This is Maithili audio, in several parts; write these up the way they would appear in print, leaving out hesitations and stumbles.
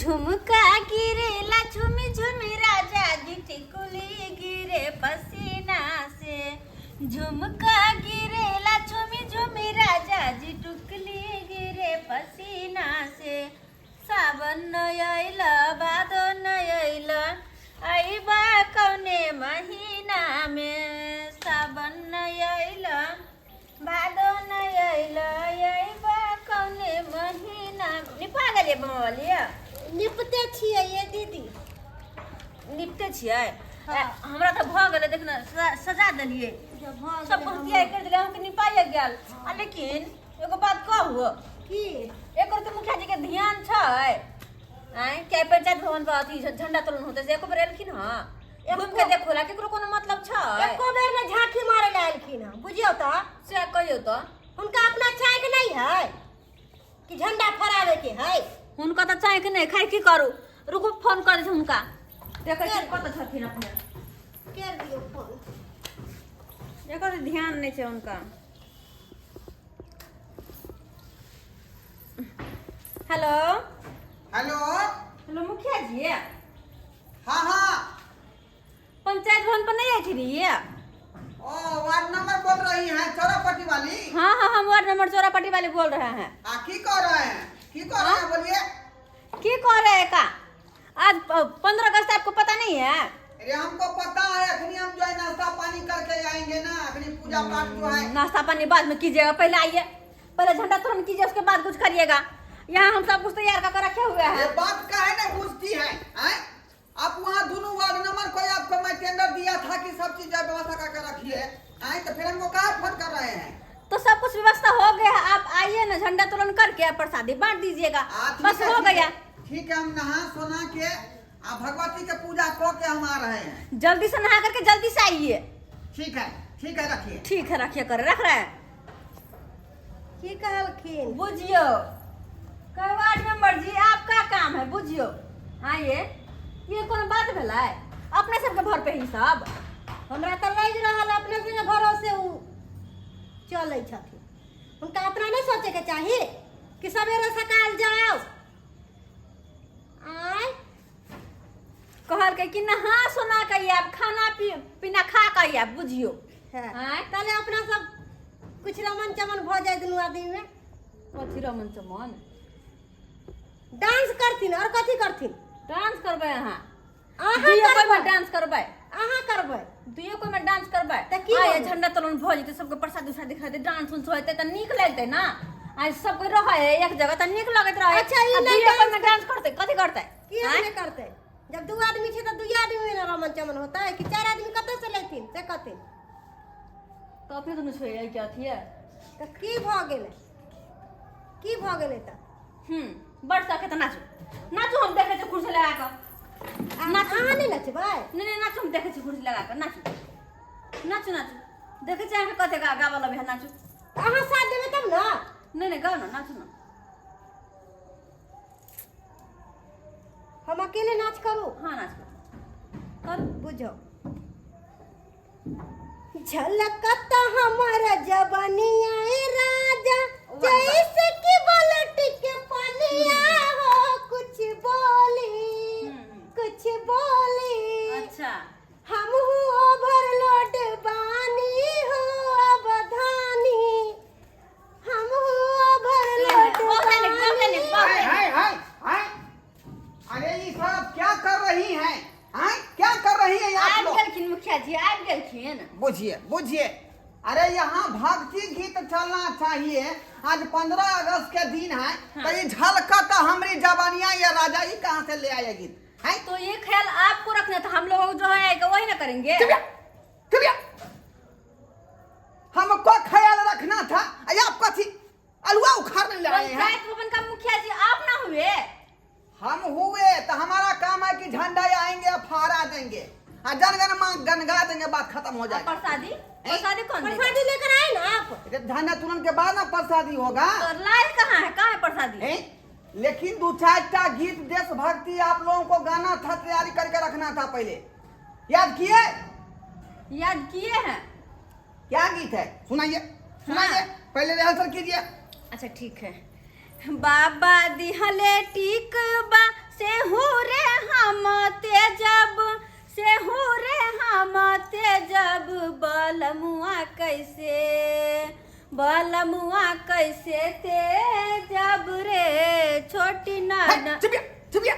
झुमका गिरेला झुमी झुमी राजा जी टिकुली गिरे पसीना से। झुमका गिरेला झुमी झुमी राजा जी टुकली गिरे पसीना से। सावन न अइल भादो न अइल अइबा कौने महीना में। सावन न अइल भादो न अइल अइबा कौने महीना। निपा गेलियै बमवालिया? निपते छियै ये दीदी। निपते छियै? हाँ। हमरा तऽ भऽ गेलै, देख ने, सजा देलियै सब, बहुतिया कर देलियै, अहाँके निपाइए गेल। आ लेकिन एगो बात कहू? की? एकर तऽ मुखिया जी के ध्यान छै आँय कि पंचायत भवन पर अथी झंडा तोलन होतै, से एको बेर एलखिन हँ घूमि के देखो ला? केकरो कोनो मतलब छै? एको बेर ने झांकी मारे लए एलखिन हँ, बुझियौ तऽ। से कहियौ तऽ। हुनका अपना चाहके नहीं है कि झंडा फहरावे के है। हुनका तऽ चाहे के नहि खाय। की करू, रुकू, फोन करै छी हुनका, देखै छी कतऽ छथिन अपने। कर दियौ फोन। एकर ध्यान नहि छै हुनका। हेलो। हेलो। हेलो, मुखिया जी। हाँ हाँ। पंचायत भवन पर नहीं आई थी? ओ वार्ड नंबर बोल रही हैं, चौरापट्टी वाली? हाँ हाँ, हम वार्ड नंबर चौरापट्टी वाले बोल रहे हैं। आ की कह रहे हैं, की कह रहे हैं, बोलिए। की कह रहे हैं का? आज 15 अगस्त आपको पता नहीं है? अरे, हमको पता है। अखनी हम जो है नाश्ता पानी करके आएंगे ना, अखनी पूजा पाठ जो है। नाश्ता पानी बाद में कीजिएगा, पहले आइए, पहले झंडा तोलन कीजिए, उसके बाद कुछ करिएगा। यहाँ हम सब कुछ तैयार कर रखे हुए ये हैं। बात काहे नहीं पूछती है हैं? आप वहाँ दोनों वार्ड नंबर को आपको मैं टेंडर दिया था कि सब चीज व्यवस्था करके रखिए हैं, तो फिर हमको कहाँ फोन कर रहे हैं? तो सब कुछ व्यवस्था हो गया है, आप आइए ना, झंडा तोलन करके आप प्रसादी बांट दीजिएगा। ठीक बस है, हो ठीक है। गया। ठीक है, हम नहा सोना के आ भगवती के पूजा कऽ के हम आ रहे हैं। जल्दी से नहा करके जल्दी से आइए। ठीक है, ठीक है, रखिए। ठीक है, रखिए, कर रख रहे हैं। की कहलखिन? बुझियो, वार्ड मेंबर जी, आपका काम है, बुझियो। हाँ, ये कोनो बात भेलै? अपने सबके घर पे ही सब। हमरा तऽ लागि रहल अपने संगे भरोसे उ चलै छथिन। हुनका अपना नहि सोचैके चाही कि सवेरे सकाल जाओ आय? कहलकै कि नहा सोना के आयब, खाना पीना खा के आयब, बुझियो। आँय? ताले अपना सब कुछ रमन चमन भऽ जाय दुनू आदमी में। कथी रमन चमन? डांस करथिन और कथी करथिन? डांस करबै अहाँ? अहाँ दुइयो कोइ में करबै। डांस करबै। अहाँ करबै। दुइयो कोइ में डांस करबै। तऽ की आय बोलबै? झंडा तोलन भऽ जेतै, सबके प्रसाद उसाद दिखा देतै, डांस उंस होतै तऽ नीक लगतै ना। आइ सब कोइ रहै है एक जगह तऽ नीक लगैत रहै। अच्छा, ई आ नहि दुइयो कोइ डांस में डांस करतै, कथी करतै? की आँय? नहि करतै? जब दू आदमी छै तऽ दुइये आदमी में रमन चमन होतै कि चारि आदमी कतऽ से लेथिन, से कहथिन। तऽ अपने दुनू छोड़ि के अथी है। तऽ की भऽ गेलै, की भऽ गेलै तऽ? बड़ सखे तऽ नाचू, नाचू, हम देखै छी कुर्सी लगा कऽ। नाचू। अहाँ नहि नचबै? नहि नहि, नाचू, हम देखै छी कुर्सी लगा कऽ। नाचू, नाचू, नाचू, देखै छी अहाँके कते गाबऽ लगै है, नाचू। तऽ अहाँ साथ देबै तब ने। नहि नहि, गाउ ने, नाचू ने। हम अकेले नाच करू? हाँ, नाच करू, करू। बुझो, झलकत हमर जबनिया ए राजा, जैसे कि बलट के पनिया हो, कुछ बोली, कुछ बोली। हम ओवरलोड बानी हो अवधानी, हम ओवरलोड बहुत नीक, बहुत नीक, बानी। बहुत हाय हाय हाय हाय, अरे ये सब क्या कर रही हैं? हैं, क्या कर रही हैं आप आबि लोग? गेलखिन मुखिया जी, आबि गेलखिन। बुझिए बुझिए, अरे यहाँ भक्ति गीत चलना चाहिए। आज 15 अगस्त के दिन है। तो ये झलकत हमारी जवानिया ये राजा, ये कहाँ से ले आए गीत है? तो ये ख्याल आपको रखना था, हम लोग जो है वही ना करेंगे। चुप जा, चुप जा। हमको ख्याल रखना था, अरे आप कथी अलुआ उखाड़ने ले आए हैं? पंचायत भवन का मुखिया जी आप ना हुए? हम हुए तो हमारा काम है कि झंडा आएंगे, फहरा देंगे आ जनगण मां गन गा देंगे, बात खत्म हो जाएगा। प्रसादी, प्रसादी कौन देगा? प्रसादी लेकर आए ना आप। अरे, झंडा तुरंत के बाद ना प्रसादी होगा। तो लाए कहाँ है, कहाँ है प्रसादी? हैं? लेकिन दो चार टा गीत देशभक्ति आप लोगों को गाना था, तैयारी करके रखना था पहले। याद किए? याद किए हैं। क्या गीत है, सुनाइए, सुनाइए। पहले रिहर्सल कीजिए। अच्छा, ठीक है। बाबा दिहले टिकबा से बलमुआ कैसे, बलमुआ कैसे ते जब रे छोटी है, नाना। चुपिया चुपिया,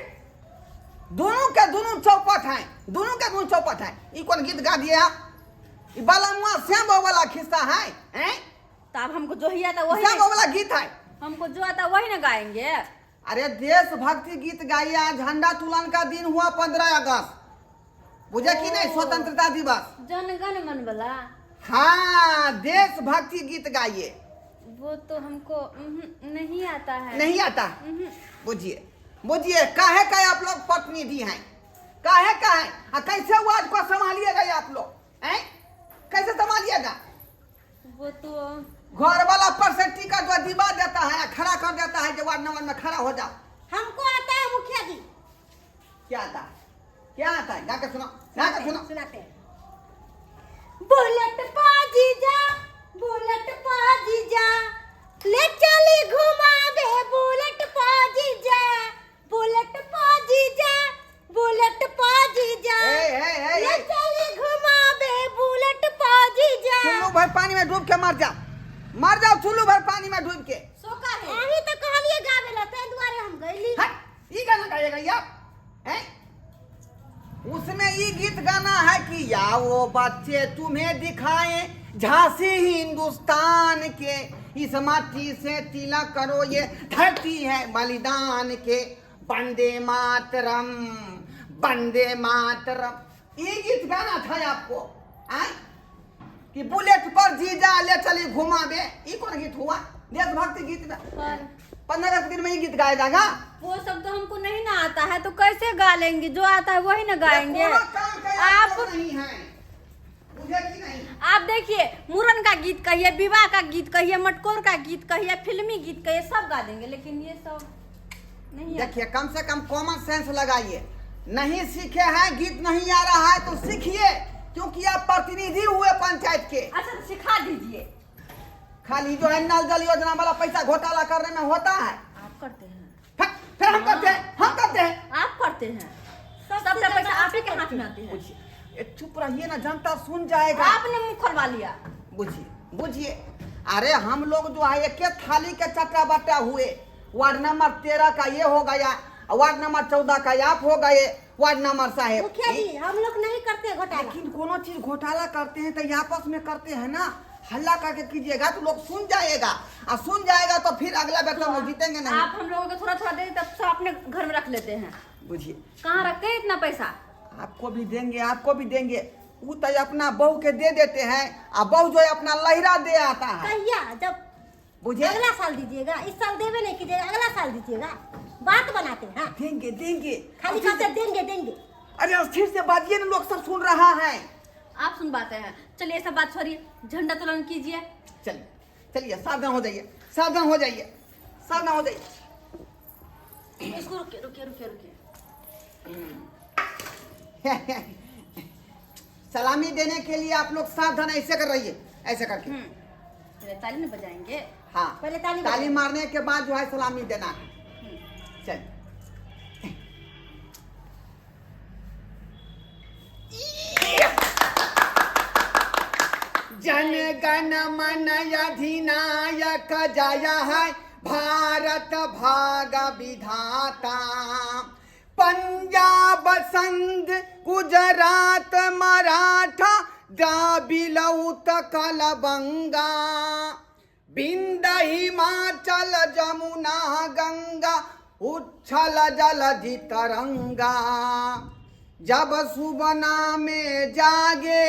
दोनों के दोनों चौपट हैं, दोनों के दोनों चौपट हैं। ई कौन गीत गा दिए आप? ई बालमुआ श्याम बाबू वाला खिस्सा है, हैं? तो अब हमको जो ही आता वही श्याम बाबू वाला गीत है, हमको जो आता वही ना गाएंगे। अरे देशभक्ति गीत गाइए। आज झंडा तुलन का दिन हुआ 15 अगस्त, बुझे कि नहीं? स्वतंत्रता दिवस, जनगण मन वाला। हाँ, देशभक्ति गीत गाइए। वो तो हमको नहीं आता है। नहीं आता? बुझिए बुझिए, काहे का आप लोग प्रतिनिधि हैं, काहे का है? आ कैसे वार्ड को संभालिएगा आप लोग, हैं? कैसे संभालिएगा? वो तो घर वाला पर से टिकट जो दिवा देता है, खड़ा कर देता है, जो वार्ड नंबर में खड़ा हो जाओ। हमको आता है मुखिया जी। क्या आता है, क्या आता है? गा के सुनाओ, गा के सुनाओ। सुनाते हैं। बुलेट पाजी जा, बुलेट पाजी जा, ले चली घुमा दे बुलेट पाजी जा, बुलेट पाजी जा, बुलेट पाजी जा, ए, ए, ए, ले ए। चली घुमा दे बुलेट पाजी जा। चुल्लू भर पानी में डूब के मर जाओ, मर जाओ चुल्लू भर पानी में डूब के। सोका है। अहीं तो कहलिए गावे ला, ताहि दुआरे हम गइली। हट, ई गाना गाएगा यार, हैं? उसमें ये गीत गाना है कि या वो बच्चे तुम्हें दिखाएं झांसी हिंदुस्तान के, इस माटी से तिलक करो ये धरती है बलिदान के, वंदे मातरम वंदे मातरम। ये गीत गाना था आपको, आय? कि बुलेट पर जीजा ले चली घुमा दे, ये कौन गीत हुआ देशभक्ति गीत में? 15 अगस्त दिन में ये गीत गाया जाएगा। वो सब तो हमको नहीं ना आता है, तो कैसे गा लेंगे? जो आता है वही ना गाएंगे। कोनो काम के आप नहीं है, बुझे कि नहीं? आप देखिए, मुरन का गीत कहिए, विवाह का गीत कहिए, मटकोर का गीत कहिए, फिल्मी गीत कहिए, सब गा देंगे, लेकिन ये सब नहीं आता। देखिए, कम से कम कॉमन सेंस लगाइए। नहीं सीखे हैं, गीत नहीं आ रहा है तो सीखिए, क्योंकि आप प्रतिनिधि हुए पंचायत के। अच्छा तो सिखा दीजिए। खाली जो है नल जल योजना वाला पैसा घोटाला करने में होता है। आप करते हैं। फिर हम करते हैं, हम करते हैं, आप करते हैं, सबका पैसा आप ही के हाथ में आते हैं। बुझिए, चुप रहिए ना, जनता सुन जाएगा। आपने मुंह खोलवा लिया। बुझिए बुझिए, अरे हम लोग जो है एक थाली के चट्टा बट्टा हुए। वार्ड नंबर 13 का ये हो गया, वार्ड नंबर 14 का आप हो गए, वार्ड नंबर साहेब। मुखिया जी हम लोग नहीं करते घोटाला। लेकिन कोनो चीज घोटाला करते हैं तो आपस में करते हैं ना, हल्ला करके कीजिएगा तो लोग सुन जाएगा, और सुन जाएगा तो फिर अगला बार तो हम जीतेंगे नहीं। आप हम लोगों को थोड़ा थोड़ा दे तब सब अपने घर में रख लेते हैं। बुझिए, कहाँ रखते हैं इतना पैसा? आपको भी देंगे, आपको भी देंगे। वो तो अपना बहू के दे देते हैं, और बहू जो है अपना लहरा दे आता है। कहिया जब बुझे? अगला साल दीजिएगा, इस साल देवे नहीं कीजिएगा, अगला साल दीजिएगा। बात बनाते हैं। देंगे देंगे, खाली कहते देंगे देंगे। अरे स्थिर से बाजिए ना, लोग सब सुन रहा है। आप सुन पाते हैं। चलिए सब बात छोड़िए, झंडा तोलन कीजिए। चलिए चलिए, सावधान हो जाइए, सावधान हो जाइए, सावधान हो जाइए। इसको रुकिए रुकिए रुकिए रुकिए। सलामी देने के लिए आप लोग सावधान ऐसे कर रही है, ऐसे करके। पहले ताली नहीं बजाएंगे। हाँ, पहले ताली ताली मारने के बाद जो है सलामी देना है। चल जन गण मन अधिनायक जय है भारत भाग विधाता, पंजाब संध गुजरात मराठा द्राविड़ उत्कल बंगा, बिंद हिमाचल जमुना गंगा उच्छल जलधि तरंगा, जब सुबना में जागे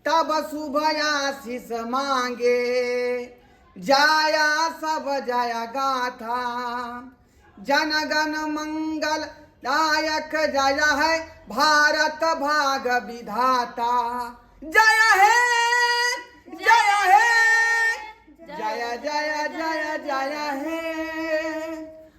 तब शुभ आशीष मांगे, जाया सब जय गाथा, जन गण मंगल दायक जय है भारत भाग विधाता, जय है जय है जय जय जय जय है,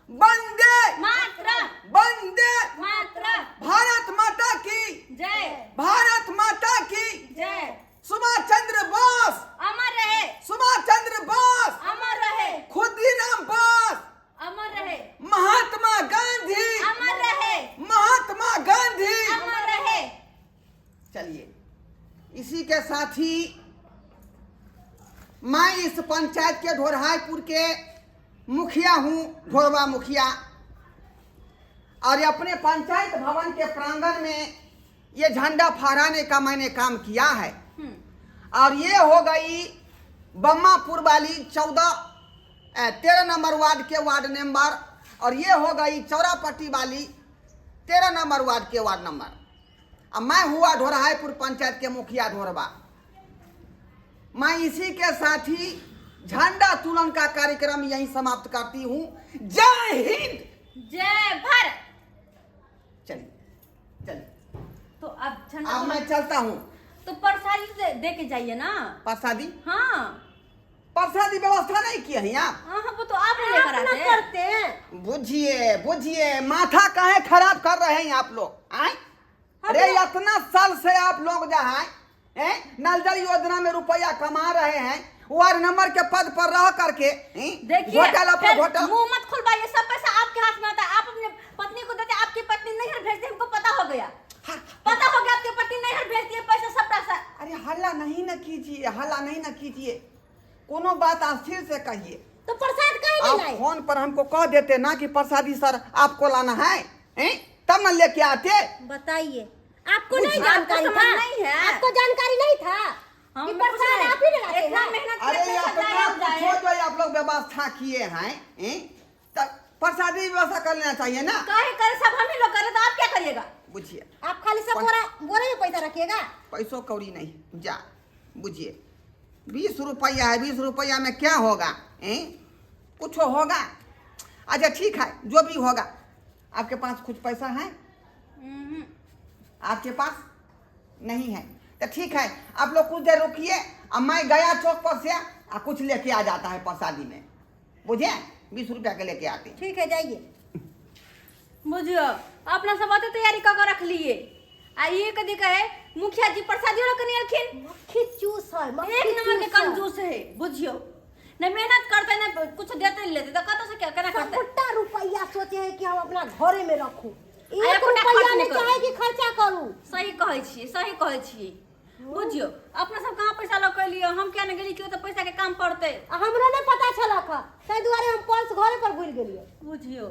वंदे मातरम वंदे मातरम, भारत माता की जय, भारत माता की जय, सुभाष चंद्र बोस अमर रहे, सुभाष चंद्र बोस अमर रहे, खुदीराम बोस अमर रहे, महात्मा गांधी अमर रहे, महात्मा गांधी अमर रहे। चलिए, इसी के साथ ही मैं इस पंचायत के ढोरहाईपुर के मुखिया हूँ, ढोरवा मुखिया, और अपने पंचायत भवन के प्रांगण में ये झंडा फहराने का मैंने काम किया है। और ये हो गई बम्मापुर वाली 13 नंबर वार्ड के वार्ड नंबर, और ये हो गई चौरापट्टी वाली 13 नंबर वार्ड के वार्ड नंबर। अब मैं हुआ ढोरहाईपुर पंचायत के मुखिया ढोरवा। मैं इसी के साथ ही झंडा तुलन का कार्यक्रम यहीं समाप्त करती हूँ। जय हिंद, जय भारत। चलिए चलिए, तो अब झंडा अब मैं चलता हूँ। तो प्रसादी दे के जाइए ना। प्रसादी? हाँ, प्रसादी व्यवस्था नहीं की है आप? हाँ हाँ, वो तो आप लेकर आप ना आते हैं। करते हैं। बुझिए बुझिए, माथा काहे खराब कर रहे हैं आप लोग? आए अरे इतना साल से आप लोग जो है नल जल योजना में रुपया कमा रहे हैं, वार्ड नंबर के पद पर रह करके देखिए घोटाला पर फिर घोटाला। मुंह मत खुलवाइए, सब पैसा आपके हाथ में आता है। आप अपने पत्नी को देते, आपकी पत्नी नैहर भेजते, हमको पता हो गया। हाँ। पता हो गया आपकी पत्नी नैहर भेजती है पैसा, सब पैसा। अरे हल्ला नहीं न कीजिए, हल्ला नहीं न कीजिए, कोनो बात आप फिर से कहिए। तो प्रसाद काहे नहीं आप लाए? फोन पर हमको कह देते ना कि प्रसादी सर आपको लाना है, हैं? तब न लेके आते। बताइए, आपको नहीं आपको जानकारी समझ था? नहीं है। आपको जानकारी नहीं था हम कि कुछ प्रसाद नहीं। आप ही नहीं लाते इतना हैं? मेहनत अरे करके अपना जाया हो जाए। पूछो जो आप लोग व्यवस्था किए हैं, हैं? तब प्रसादी व्यवस्था कर लेना चाहिए ना। काहे करे, सब हम ही लोग करे, तो आप क्या करिएगा? बुझिए, आप खाली सब बोरा बोरे में पैसा रखिएगा, पैसों कौड़ी नहीं जा। बुझिए, 20 रुपया है, 20 रुपया में क्या होगा? हैं? कुछ होगा? अच्छा ठीक है, जो भी होगा। आपके पास कुछ पैसा है? आपके पास नहीं है तो ठीक है, आप लोग कुछ देर रुकिए, अब मैं गया चौक पर से आ कुछ लेके आ जाता है प्रसादी में। बुझे, 20 रुपया के लेके आते हैं। ठीक है जाइए। बुझियो, अपना सब अते तैयारी कऽ के रख लिए, आ ये कदी कहे मुखिया जी प्रसादी वाला कनी अलखिन। मक्खी चूस है, मक्खी एक नंबर के चूस है। कंजूस है, बुझियो, न मेहनत करते न कुछ देते न लेते, तो कतौ से क्या केना करते? सबटा रुपया सोचे है कि हम अपना घरे में रखूं, एक एकोटा रुपया खर्च नहीं नहीं करू। चाहे कि खर्चा करूं। सही कहै छियै, सही कहै छियै। बुझियो, अपना सब कहाँ पैसा लऽ के एलियै, हम किया ने गेली कि ओतऽ पैसा के काम पड़तै। आ हमरो नहीं पता छलक हँ, ताहि दुआरे हम पर्स घरे पर भूलि गेलियै। बुझियो,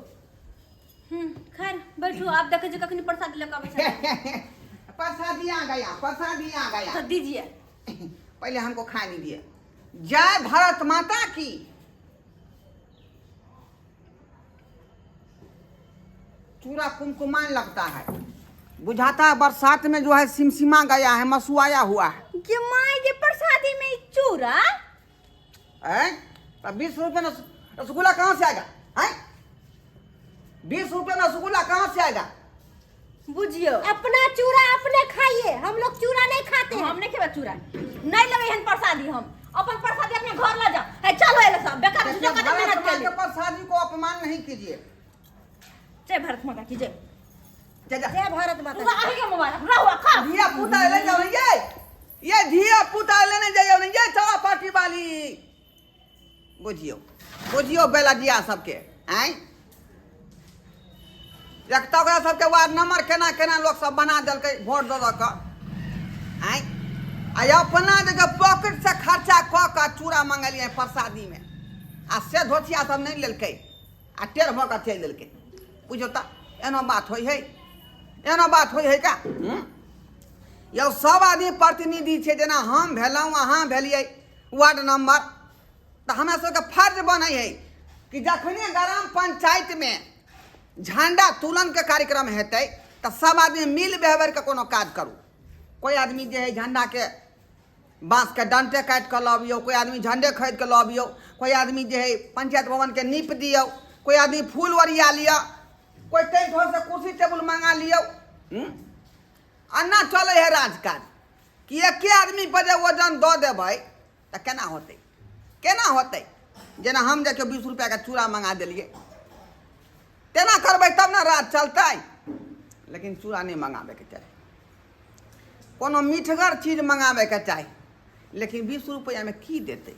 खैर बैठू, आप देखै छियै कखनी प्रसाद लऽ के अबै छै। प्रसादी आ गया, प्रसादी आ गया। तो दीजिए, पहले हमको खा लीजिए। जय भारत माता की। चूड़ा कुमकुमान लगता है, बुझाता है बरसात में जो है सिमसिमा गया है, मसुआया हुआ है। ये माय के प्रसादी में ई चूड़ा? हैं? तब 20 रुपये में रसगुल्ला कहाँ से आएगा? हैं? 20 रुपये में रसगुल्ला कहाँ से आएगा? बुझियो, अपना चूड़ा अपने खाइए, हम लोग चूड़ा नहीं खाते हैं। हम नहीं खेबै चूड़ा, नहीं लेबै एहन प्रसादी, हम अपन प्रसादी अपने घर ला जाओ। है चलो एले सब बेकार देखिए, झूठो कते भारत मेहनत माँ केली। के प्रसादी को अपमान नहीं कीजिए। जय भारत माता की जय। जा जा। जय भारत माता पूरा की। अहीं के मोबाइल रहुआ खा। धिया पुता ले जाओ ये धिया पुता लेने जाइयो नहीं, ये चौड़ा पार्टी वाली। बुझियो बुझियो बेलजिया सबके, आँय देखता ओकरा सबके वार्ड नंबर केना केना लोक सब बना देलकै वोट दऽ दऽ कऽ, आँय आ अपना जगह पॉकेट से खर्चा कऽ कऽ चूड़ा मंगेलियै प्रसादीमे, आ से धोतिया सब नहि लेलकै आ टेढ़ भऽ कऽ चलि देलकै। बुझियौ तऽ एना बात होइ है, एना बात होइ है का? यौ सब आदमी प्रतिनिधि छै, जेना हम भेलहुँ अहाँ भेलियै वार्ड नंबर, तऽ हमरा सबके फर्ज बनै है कि जखने ग्राम पंचायतमे झंडा तुलन के कार्यक्रम हेतै तऽ सब आदमी मिल व्यवहार के कोनो काज करू। कोई आदमी जे है झंडा के बाँस के डंटे काटि कऽ लबियौ, कोई आदमी झंडे खरीद कऽ लबियौ, कोई आदमी जे है पंचायत भवन के नीप दियौ, कोई आदमी फूल ओरिया लिअ, कोई टेंट से कुर्सी टेबुल मंगा लियौ। एना चलै है राजकाज कि एके आदमी पर जे वजन दऽ देबै तऽ केना होतै, केना होतै? जेना हम देखियौ 20 रुपैआके चूड़ा मंगा देलियै, तेना करबै तब ने राज चलतै। लेकिन चूड़ा नहि मंगाबैके चाही, कोनो मीठगर चीज मंगाबैके चाही। लेकिन 20 रुपैआमे की देतै?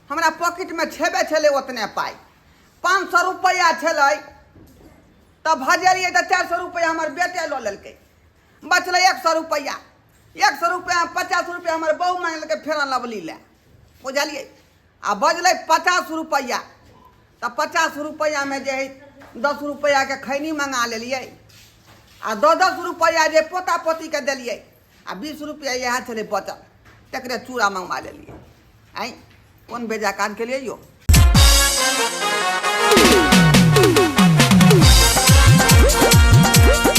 हमरा पॉकेटमे छेबे छलै ओतने पाइ, 500 रुपैआ छलै तऽ भजेलियै तऽ 400 रुपैआ हमर बेटे लऽ लेलकै, बचलै 100 रुपैआ। 100 रुपैआ 50 रुपैआ हमर बहु मांगलकै फेर लवली लए, बुझलियै? आ बजलै 50 रुपैआ, तऽ 50 रुपैआमे जे हइ 10 रुपैआके खैनी मंगा लेलियै आ 10-10 रुपैआ जे पोता पोतीके देलियै आ 20 रुपैआ इएह छलै बचल, तकरे चूड़ा मंगवा लेलियै। आँय, कोन बेजा काज केलियै यौ।